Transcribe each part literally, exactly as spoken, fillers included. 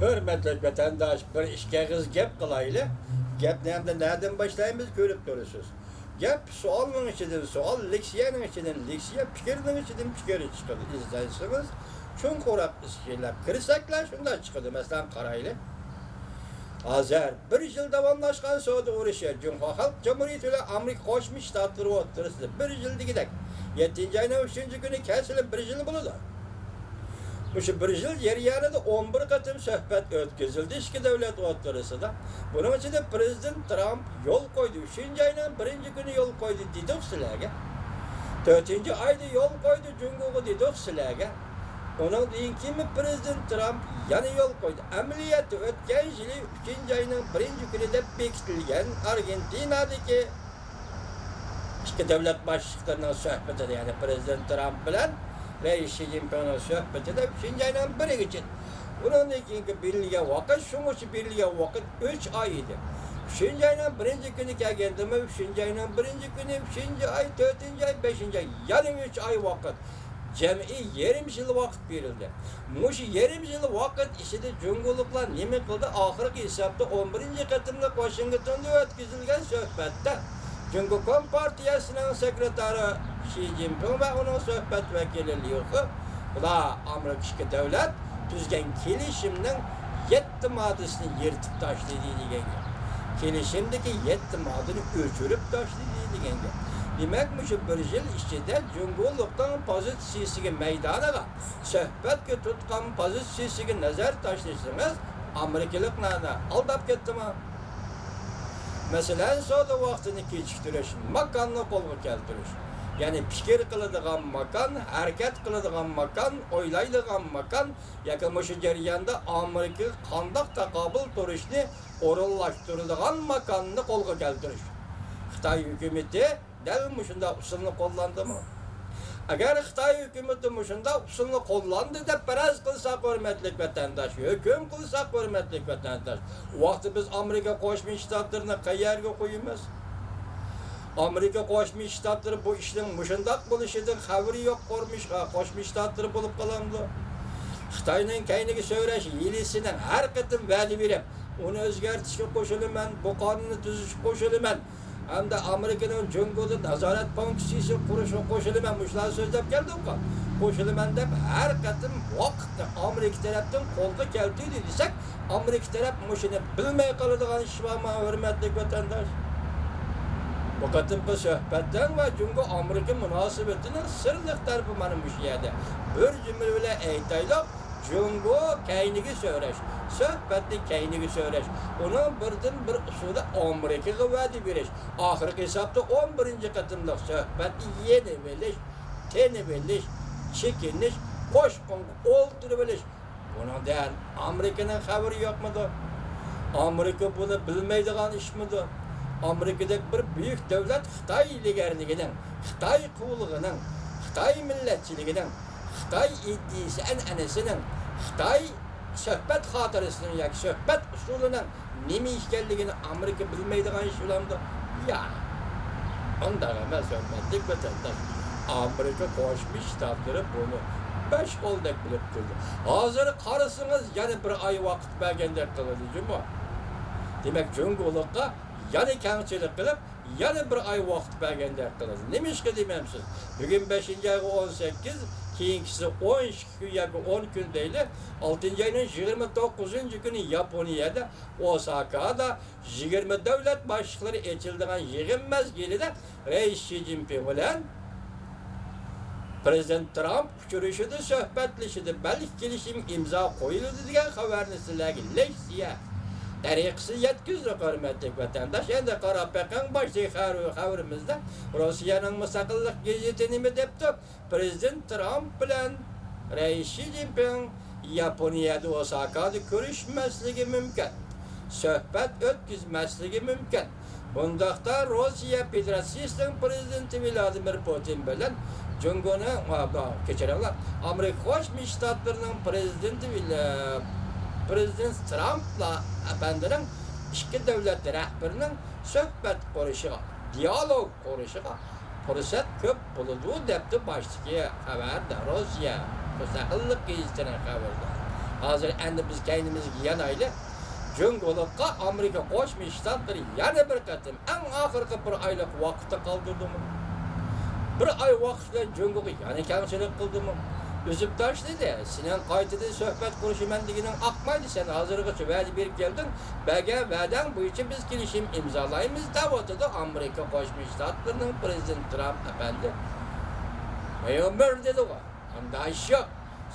ھۆرمەتلىك ۋەتەنداش، بىر ئىككى ئېغىز گەپ قىلايلى. گەپنى ئەمدى نەدىن باشلايمىز، كۆرۈپ تۇرىسىز. گەپ سوئالنىڭ ئىچىدىن سوئال، لېكسىيەنىڭ ئىچىدىن لېكسىيە، پىكىرنىڭ ئىچىدىن پىكىر چىقىدۇ. ئىزدەنسىڭىز، چوڭقۇراق ئىزچىللاپ كىرسەكلا شۇنداق چىقىدۇ. مەسىلەن، قارايلى. ھازىر بىر يىل داۋاملاشقان سودا ئۇرۇشى جۇڭخۇا خەلق جۇمھۇرىيىتى بىلەن ئامېرىكا قوشما شتاتلىرى ئوتتۇرىسىدا بىر يىل دېگۈدەك، يەتتىنچى ئاينىڭ ئۈچىنچى كۈنى كەلسىلا بىر يىل بولىدۇ. مۇشۇ بىر يىل جەريانىدا ئون بىر قېتىم سۆھبەت ئۆتكۈزۈلدى ئىككى دۆلەت ئوتتۇرىسىدا. بۇنىڭ ئىچىدە پىرېزىدېنت ترامپ يول قويدى، ئۈچىنچى ئاينىڭ بىرىنچى كۈنى يول قويدى دېدۇق سىلەرگە. تۆتىنچى ئايدا يول قويدى جۇڭگوغا دېدۇق سىلەرگە. ئۇنىڭدىن كېيىنمۇ پىرېزىدېنت ترامپ يەنە يول قويدى. ئەمەلىيەتتە ئۆتكەن يىلى ئۈچىنچى ئاينىڭ بىرىنچى كۈنى دەپ بېكىتىلگەن ئارگېنتىنادىكى ئىككى دۆلەت باشلىقلىرىنىڭ سۆھبىتىدە، يەنى پىرېزىدېنت ترامپ بىلەن رەئىس شى جىنپىڭنىڭ سۆھبىتىدە ئۈچىنچى ئاينىڭ بىرىگىچە. ئۇنىڭدىن كېيىنكى بېرىلگەن ۋاقىت، شۇڭىچە بېرىلگەن ۋاقىت ئۈچ ئاي ئىدى. ئۈچىنچى ئاينىڭ بىرىنچى كۈنى كەلگەندىمۇ، ئۈچىنچى ئاينىڭ بىرىنچى كۈنى، ئۈچىنچى ئاي، تۆتىنچى ئاي، بەشىنچى ئاي، يەنە ئۈچ ئاي ۋاقىت. جەمئىي يېرىم يىل ۋاقىت بېرىلدى. مۇشۇ يېرىم يىل ۋاقىت ئىچىدە جۇڭگولۇقلار نېمە قىلدى؟ ئاخىرقى ھېسابتا ئون بىرىنچى قېتىملىق ۋاشىنگتوندا ئۆتكۈزۈلگەن سۆھبەتتە جۇڭگو كومپارتىيەسىنىڭ سېكرېتارى شى جىنپىڭ ۋە ئۇنىڭ سۆھبەت ۋەكىلى ليۇ خې، بۇلار ئامېرىكا ئىككى دۆلەت تۈزگەن كېلىشىمنىڭ يەتتە ماددىسىنى يىرتىپ تاشلىدى دېگەن گەپ. كېلىشىمدىكى يەتتە ماددىنى ئۆچۈرۈپ تاشلىدى دېگەن گەپ. دېمەك، مۇشۇ بىر يىل ئىچىدە جۇڭگولۇقنىڭ پوزىتسىيىسىگە، مەيدانىغا، سۆھبەتكە تۇتقان پوزىتسىيىسىگە نەزەر تاشلىسىڭىز، ئامېرىكىلىقلارنى ئالداپ كەتتىما؟ مەسىلەن، سودا ۋاقتىنى كېچىكتۈرۈش، ماكاننى قولغا كەلتۈرۈش. يەنى پىكىر قىلىدىغان ماكان، ھەرىكەت قىلىدىغان ماكان، ئويلايدىغان ماكان، ياكى مۇشۇ جەرياندا ئامېرىكىغا قانداق تاقابىل تۇرۇشنى ئورۇنلاشتۇرىدىغان ماكاننى قولغا كەلتۈرۈش. خىتاي ھۆكۈمىتى دەل مۇشۇنداق ئۇسۇلنى قوللاندىمۇ؟ ئەگەر خىتاي ھۆكۈمىتى مۇشۇنداق ئۇسۇلنى قوللاندى دەپ پەرەز قىلساق، ھۆرمەتلىك ۋەتەنداش، ھۆكۈم قىلساق، ھۆرمەتلىك ۋەتەنداش، ئۇ ۋاقىتتا بىز ئامېرىكا قوشما شتاتلىرىنى قەيەرگە قويىمىز؟ ئامېرىكا قوشما شتاتلىرى بۇ ئىشنىڭ مۇشۇنداق بولۇشىدىن خەۋىرى يوق قورمىش-، قوشما شتاتلىرى بولۇپ قالامدۇ؟ خىتاينىڭ كەينىگە سۆرەش ھىيلىسىنىڭ ھەر قېتىم ۋەدە بېرىپ، ئۇنى ئۆزگەرتىشكە قوشۇلىمەن، بۇ قانۇننى تۈزۈشكە قوشۇلىمەن، ھەمدە ئامېرىكىنىڭ جۇڭگودا نازارەت پونكىتى قۇرۇشىغا قوشۇلىمەن، مۇشۇلارنى سۆزلەپ كەلدۇققۇ. قوشۇلىمەن دەپ ھەر قېتىم ۋاقىتتا ئامېرىكا تەرەپتىن قولغا كەلتۈردى دېسەك، ئامېرىكا تەرەپ مۇشۇنى بىلمەي قالىدىغان ئىش بارمۇ، ھۆرمەتلىك ۋەتەنداش؟ بۇ قېتىمقى سۆھبەتنىڭ ۋە جۇڭگو ئامېرىكا مۇناسىۋىتىنىڭ سىرلىق تەرىپى مانا مۇشۇ يەردە. بىر جۈملە بىلەن ئېيتايلۇق، جۇڭگو كەينىگە سۆرەش، سۆھبەتنى كەينىگە سۆرەش، ئۇنىڭ بىردىنبىر ئۇسۇلى ئامېرىكىغا ۋەدە بېرىش، ئاخىرقى ھېسابتا ئون بىرىنچى قېتىملىق سۆھبەتنى يېنىۋېلىش، تېنىۋېلىش، چېكىنىش، قوشقۇنغا ئولتۇرۇۋېلىش. بۇنىڭدىن ئامېرىكىنىڭ خەۋىرى يوقمىدۇ؟ ئامېرىكا بۇنى بىلمەيدىغان ئىشمىدۇ؟ ئامېرىكىدەك بىر بۈيۈك دۆلەت خىتاي ئىلگىرىلىكىنىڭ، خىتاي قۇۋلۇقىنىڭ، خىتاي مىللەتچىلىكىنىڭ، خىتاي ئىدىيىسى ئەنئەنىسىنىڭ، خىتاي سۆھبەت خاتىرىسىنىڭ ياكى سۆھبەت ئۇسۇلىنىڭ نېمە ئىكەنلىكىنى ئامېرىكا بىلمەيدىغان ئىش بولامدۇ؟ ياق. ئۇنداق ئەمەس، ھۆرمەتلىك ۋەتەنداش. ئامېرىكا قوشما شتاتلىرى بۇنى بەش قولدەك بىلىپ تۇرىدۇ. ھازىر قارىسىڭىز، يەنە بىر ئاي ۋاقىت بەرگەندەك قىلىدۇ جۇمۇ. دېمەك، جۇڭگولۇققا يەنە كەڭچىلىك قىلىپ، يەنە بىر ئاي ۋاقىت بەرگەندەك قىلىدۇ. نېمىشقا دېمەمسىز؟ بۈگۈن بەشىنچى ئايغا ئون سەككىز، كېيىنكىسى ئون ئىككى كۈن ياكى ئون كۈن دەيلى. ئالتىنچى ئاينىڭ يىگىرمە توققۇزىنچى كۈنى ياپونىيەدە، ئوساكادا يىگىرمە دۆلەت باشلىقلىرى ئېچىلىدىغان يىغىن مەزگىلىدە رەئىس شى جىنپىڭ بىلەن پىرېزىدېنت ترامپ ئۇچرىشىدۇ، سۆھبەتلىشىدۇ، بەلكى كېلىشىم ئىمزا قويۇلىدۇ دېگەن خەۋەرنى سىلەرگە لېكسىيە تەرىقىسىدە يەتكۈزدۇق، ھۆرمەتلىك ۋەتەنداش. ئەمدى قاراپ بېقىڭ، باشتىكى خەۋىرىمىزدە روسىيەنىڭ مۇستەقىللىق گېزىتى نېمە دەپتۇ؟ پىرېزىدېنت ترامپ بىلەن رەئىس شى جىنپىڭ ياپونىيەدە، ئوساكادا كۆرۈشمەسلىكى مۇمكىن، سۆھبەت ئۆتكۈزمەسلىكى مۇمكىن. بۇنداقتا روسىيە فېدېراتسىيىسىنىڭ پىرېزىدېنتى ۋلادىمىر پۇتىن بىلەن جۇڭگونىڭ، ئا، بۇ، كەچۈرۈڭلار، ئامېرىكا قوشما شتاتلىرىنىڭ پىرېزىدېنتى ۋلا-، پىرېزىدېنت ترامپلا ئەپەندىنىڭ ئىككى دۆلەت رەھبىرىنىڭ سۆھبەت قۇرۇشىغا، دىيالوگ قۇرۇشىغا پۇرسەت كۆپ بولىدۇ، دەپتۇ باشتىكى خەۋەردە، روسىيە مۇستەقىللىق گېزىتىنىڭ خەۋىرىدە. ھازىر ئەمدى بىز كەينىمىزگە يانايلى. جۇڭگولۇققا ئامېرىكا قوشما شتاتلىرى يەنە بىر قېتىم ئەڭ ئاخىرقى بىر ئايلىق ۋاقىتتا قالدۇردىمۇ؟ بىر ئاي ۋاقىت بىلەن جۇڭگوغا يەنە كەڭچىلىك قىلدىمۇ؟ ئۈزۈپ تاشلىدى. سېنىڭ قايتىدىن سۆھبەت قۇرۇشىمەن دېگىنىڭ ئاقمايدۇ. سەن ھازىرغىچە ۋەدە بېرىپ كەلدىڭ. بەرگەن ۋەدەڭ بويىچە بىز كېلىشىم ئىمزالايمىز دەۋاتىدۇ ئامېرىكا قوشما شتاتلىرىنىڭ پرېزىدېنتى ترامپ ئەپەندى. مەيۇمبىر دېدىغۇ. ئۇنداق ئىش يوق.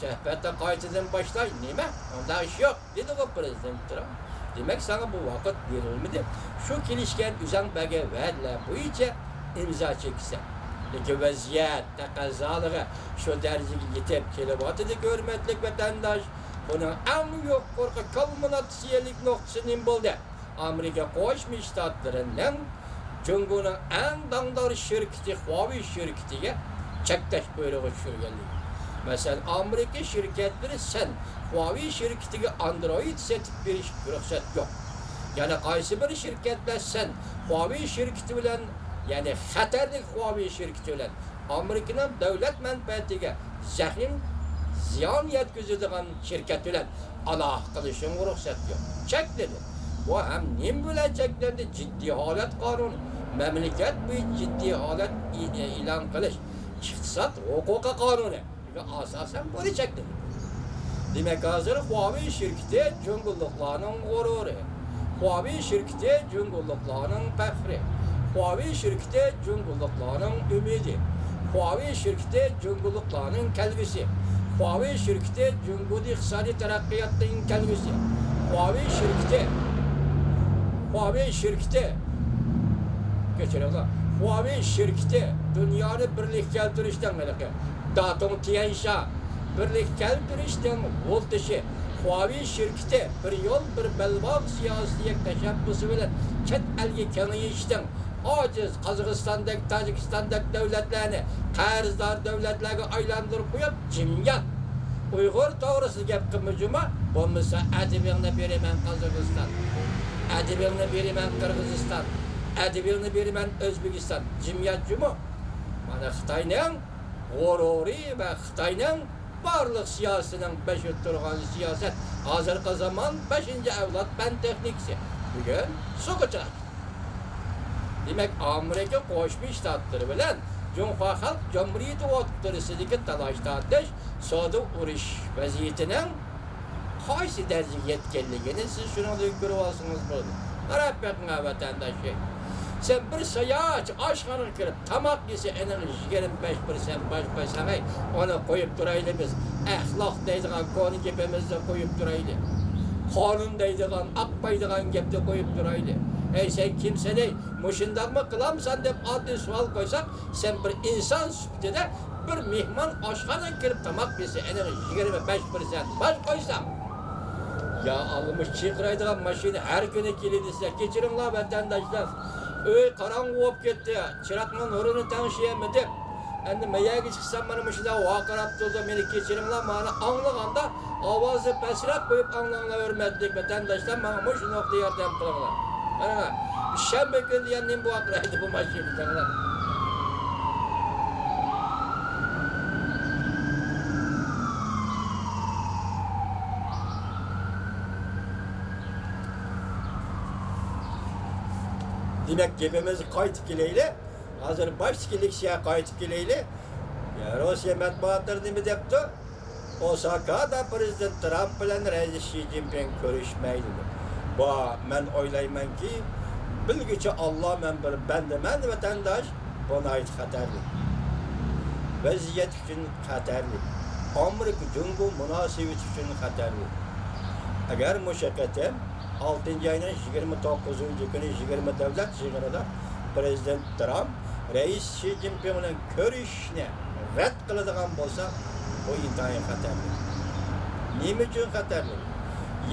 سۆھبەتنى قايتىدىن باشلاي. نېمە؟ ئۇنداق ئىش يوق، دېدىغۇ پرېزىدېنت ترامپ. دېمەك، ساڭا بۇ ۋاقىت بېرىلمىدى. شۇ كېلىشكەن ئۆزەڭ بەرگەن ۋەدىلەر بويىچە ئىمزا چېكىسەن. لېكىن ۋەزىيەت تەقەززالىقى شۇ دەرىجىگە يېتىپ كېلىۋاتىدۇ، ھۆرمەتلىك ۋەتەنداش. بۇنىڭ ئەڭ يۇقىرىقى كۇلمىناتسىيەلىك نۇقتىسى نېمە بولدى؟ ئامېرىكا قوشما شتاتلىرىنىڭ جۇڭگونىڭ ئەڭ داڭدار شىركىتى خۇاۋېي شىركىتىگە چەكلەش بۇيرۇقى چۈشۈرگەنلىكى. مەسىلەن، ئامېرىكا شىركەتلىرى سەن خۇاۋېي شىركىتىگە ئاندرويد سېتىپ بېرىشكە رۇخسەت يوق. يەنە قايسى بىر شىركەتلەر سەن خۇاۋېي شىركىتى بىلەن، يەنى خەتەرلىك خۇاۋېي شىركىتى بىلەن ئامېرىكىنىڭ دۆلەت مەنپەئەتىگە زەخىم، زىيان يەتكۈزىدىغان شىركەت بىلەن ئالاقە قىلىشىڭغا رۇخسەت يوق. چەكلىدى. بۇ ھەم نېمە بىلەن چەكلەندى؟ جىددىي ھالەت قانۇنى، مەملىكەت بويىچە جىددىي ھالەت ئې-، ئېلان قىلىش، ئىقتىساد ھوقۇقى قانۇنى. ئاساسەن بۇنى چەكلىدى. دېمەك، ھازىر خۇاۋېي شىركىتى جۇڭگولۇقلارنىڭ غۇرۇرى. خۇاۋېي شىركىتى جۇڭگولۇقلارنىڭ پەخرى. خۇاۋېي شىركىتى جۇڭگولۇقلارنىڭ ئۈمىدى. خۇاۋېي شىركىتى جۇڭگولۇقلارنىڭ كەلگۈسى. خۇاۋېي شىركىتى جۇڭگودا ئىقتىسادىي تەرەققىياتنىڭ كەلگۈسى. خۇاۋېي شىركىتى، خۇاۋېي شىركىتى، كەچۈرۈڭلار، خۇاۋېي شىركىتى دۇنيانى بىرلىككە كەلتۈرۈشنىڭ ھېلىقى داتۇڭ تيەنشا بىرلىككە كەلتۈرۈشنىڭ يولدىشى، خۇاۋېي شىركىتى بىر يول، بىر بەلباغ سىياسىتى تەشەببۇسى بىلەن چەت ئەلگە كېڭىيىشنىڭ، ئاجىز قازاقىستاندەك، تاجىكىستاندەك دۆلەتلەرنى قەرزدار دۆلەتلەرگە ئايلاندۇرۇپ قويۇپ، جىميات. ئۇيغۇر توغرىسىدا گەپ قىلما جۇمۇ، بولمىسا ئەدىپىڭنى بېرىمەن قازاقىستان، ئەدىپىڭنى بېرىمەن قىرغىزىستان، ئەدىپىڭنى بېرىمەن ئۆزبېكىستان. جىميات جۇمۇ. مانا خىتاينىڭ غۇرۇرى ۋە خىتاينىڭ بارلىق سىياسىتىنىڭ بېشىدا تۇرغان سىياسەت، ھازىرقى زامان بەشىنچى ئەۋلاد پەن تېخنىكىسى بۈگۈن سۇغا چىلاشتى. دېمەك، ئامېرىكا قوشما شتاتلىرى بىلەن جۇڭخۇا خەلق جۇمھۇرىيىتى ئوتتۇرىسىدىكى تالاش-تارتىش، سودا ئۇرۇش ۋەزىيىتىنىڭ قايسى دەرىجىگە يەتكەنلىكىنى سىز شۇنىڭدىن كۆرۈۋالسىڭىز بولىدۇ. قاراپ بېقىڭ ۋەتەنداشلار. سەن بىر ساياھەتچى ئاشخانىغا كىرىپ تاماق يېسە، ئېنىڭ يىگىرمە بەش پىرسەنت باج قويساڭ، ئەي، ئۇنى قويۇپ تۇرايلى بىز. ئەخلاق دەيدىغان كونا گېپىمىزنى قويۇپ تۇرايلى. قانۇن دەيدىغان، ئاقمايدىغان گەپنى قويۇپ تۇرايلى. ئەي، سەن كىمسەن، ئەي، مۇشۇنداقمۇ قىلامسەن دەپ ئاددىي سوئال قويساق، سەن بىر ئىنسان سۈپىتىدە بىر مېھمان ئاشخانىغا كىرىپ تاماق يېسە، ئېنىڭ يىگىرمە بەش پىرسەنت باج قويساڭ. يا ئاللا، مۇشۇ چىرقىرايدىغان ماشىنا ھەر كۈنى كېلىدۇ دېسە، كەچۈرۈڭلار ۋەتەنداشلار. ئۆي قاراڭغۇ بولۇپ كەتتى، چىراغنىڭ نۇرىنى تەڭشىيەلمىدىم. ئەمدى مەيەرگە چىقسام، مانا مۇشۇنداق ۋارقىراپ تۇرىدۇ، مېنى كەچۈرۈڭلار، مانا ئاڭلىغاندا ئاۋازنى پەسرەك قويۇپ ئاڭلاڭلار، ھۆرمەتلىك ۋەتەنداشلار، ماڭا مۇشۇ نۇقتىدا ياردەم قىلىڭلار. قاراڭلار، شەنبە كۈنى دېگەن نېمە ۋارقىرايدۇ بۇ ماشىنا، دەڭلار. دېمەك، گېپىمىزگە قايتىپ كېلەيلى. ھازىر باشتىكى لېكسىيەگە قايتىپ كېلەيلى. يا، روسىيە مەتبۇئاتلىرى نېمە دەپتۇ؟ ئوساكادا پرېزىدېنت ترامپ بىلەن رەئىس شى جىنپىڭ كۆرۈشمەيدۇ. بۇ، مەن ئويلايمەنكى، بىلگۈچى ئاللا، مەن بىر بەندىمەن، ۋەتەنداش، بۇ ناھايىتى خەتەرلىك. ۋەزىيەت ئۈچۈن خەتەرلىك. ئامېرىكا جۇڭگو مۇناسىۋىتى ئۈچۈن خەتەرلىك. ئەگەر مۇشۇ قېتىم ئالتىنچى ئاينىڭ يىگىرمە توققۇزىنچى كۈنى يىگىرمە دۆلەت يىغىنىدا پرېزىدېنت ترامپ رەئىس شى جىنپىڭ بىلەن كۆرۈشۈشنى رەت قىلىدىغان بولسا، بۇ ئىنتايىن خەتەرلىك. نېمە ئۈچۈن خەتەرلىك؟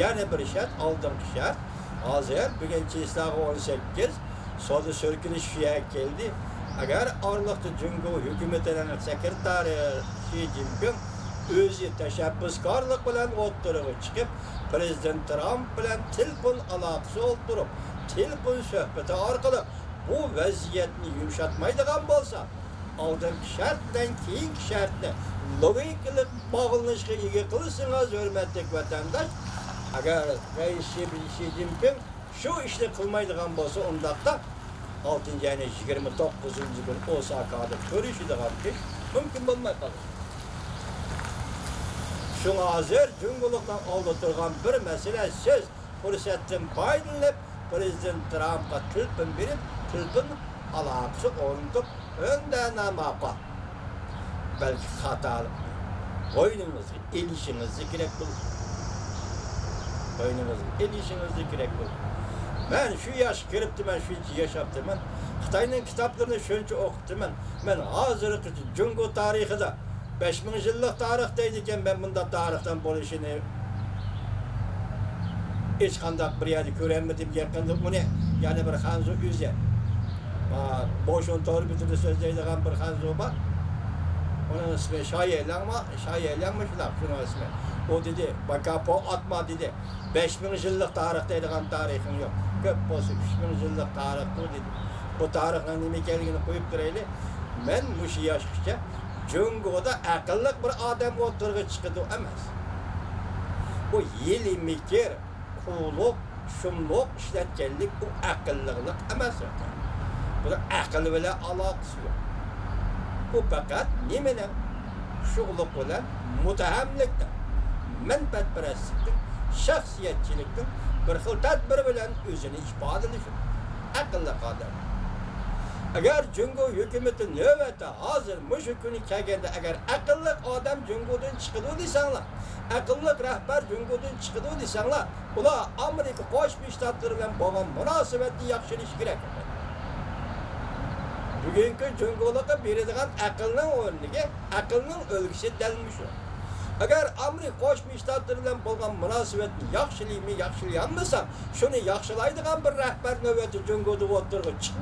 يەنە بىر شەرت، ئالدىنقى شەرت، ھازىر بۈگۈن چىسلاغا ئون سەككىز، سودا سۈركىلىش شۇ يەرگە كەلدى. ئەگەر ئارىلىقتا جۇڭگو ھۆكۈمىتىنىڭ سېكرېتارى شى جىنپىڭ ئۆزى تەشەببۇسكارلىق بىلەن ئوتتۇرىغا چىقىپ، پرېزىدېنت ترامپ بىلەن تېلېفون ئالاقىسى ئولتۇرۇپ، تېلېفون سۆھبىتى ئارقىلىق بۇ ۋەزىيەتنى يۇمشاتمايدىغان بولسا، ئالدىنقى شەرت بىلەن كېيىنكى شەرتنى لوگىكىلىق باغلىنىشقا ئىگە قىلسىڭىز، ھۆرمەتلىك ۋەتەنداش، ئەگەر رەئىس شى، شى جىنپىڭ شۇ ئىشنى قىلمايدىغان بولسا، ئۇنداقتا ئالتىنچى ئاينىڭ يىگىرمە توققۇزىنچى كۈنى ئوساكادا كۆرۈشىدىغان ئىش مۇمكىن بولماي قالىدۇ. شۇڭا ھازىر جۇڭگولۇقلار ئالدىدا تۇرغان بىر مەسىلە، سىز پۇرسەتتىن پايدىلىنىپ، پىرېزىدېنت ترامپقا تېلېفون بېرىپ، تېلېفون ئالاقىسى ئورنىتىپ، ئۆندەنە ماقۇل، بەلكى خاتالىق، بوينىڭىزغا ئېلىشىڭىزنى كېرەك بولىدۇ. بوينىڭىزغا ئېلىشىڭىزنى كېرەك بولىدۇ. مەن شۇ ياشقا كىرىپتىمەن، شۇنچە ياشاپتىمەن. خىتاينىڭ كىتابلىرىنى شۇنچە ئوقۇپتىمەن. مەن ھازىرغىچە جۇڭگو تارىخىدا بەش مىڭ يىللىق تارىخ دەيدىكەن، مەن بۇنداق تارىخنىڭ بولۇشىنى ھېچقانداق بىر يەردە كۆرەلمىدىم. يېقىندا ئۇنى يەنە بىر خەنزۇ ئۆزى، بوشۇن تور بېتىدە سۆزلەيدىغان بىر خەنزۇ بار. ئۇنىڭ ئىسمى شايەلەڭما، شايەلەڭمۇ شۇنداق، شۇنىڭ ئىسمى. ئۇ دېدى، باكاپو ئاتما دېدى. بەش مىڭ يىللىق تارىخ دەيدىغان تارىخىڭ يوق. كۆپ بولسا ئۈچ مىڭ يىللىق تارىختۇر دېدى. بۇ تارىخنىڭ نېمە ئىكەنلىكىنى قويۇپ تۇرايلى. مەن مۇشۇ ياشقىچە جۇڭگودا ئەقىللىق بىر ئادەم ئوتتۇرىغا چىقىدۇ ئەمەس. بۇ ھىيلە مىكىر، قۇۋلۇق، شۇملۇق ئىشلەتكەنلىك، ئۇ ئەقىللىقلىق ئەمەس. بۇنىڭ ئەقىل بىلەن ئالاقىسى يوق. ئۇ پەقەت نېمىنىڭ؟ خۇشۇلۇق بىلەن مۇتتەھەملىكنىڭ، مەنپەئەتپەرەسلىكنىڭ، شەخسىيەتچىلىكنىڭ بىر خىل تەدبىر بىلەن ئۆزىنى ئىپادىلىشى. ئەقىللىق ئادەم. ئەگەر جۇڭگو ھۆكۈمىتى نۆۋەتتە ھازىر مۇشۇ كۈنى كەلگەندە، ئەگەر ئەقىللىق ئادەم جۇڭگودىن چىقىدۇ دېسەڭلار، ئەقىللىق رەھبەر جۇڭگودىن چىقىدۇ دېسەڭلار، ئۇلار ئامېرىكا قوشما شتاتلىرى بىلەن بولغان مۇناسىۋەتنى ياخشىلىشى كېرەك. بۈگۈنكى جۇڭگولۇققا بېرىدىغان ئەقىلنىڭ ئورنىدىكى ئەقىلنىڭ ئۈلگىسى دەل مۇشۇ. ئەگەر ئامېرىكا قوشما شتاتلىرى بىلەن بولغان مۇناسىۋەتنى ياخشىلىيمەن، ياخشىلىيالمىسام، شۇنى ياخشىلايدىغان بىر رەھبەر نۆۋەتتە جۇڭگودا ئوتتۇرىغا چىقمىدى.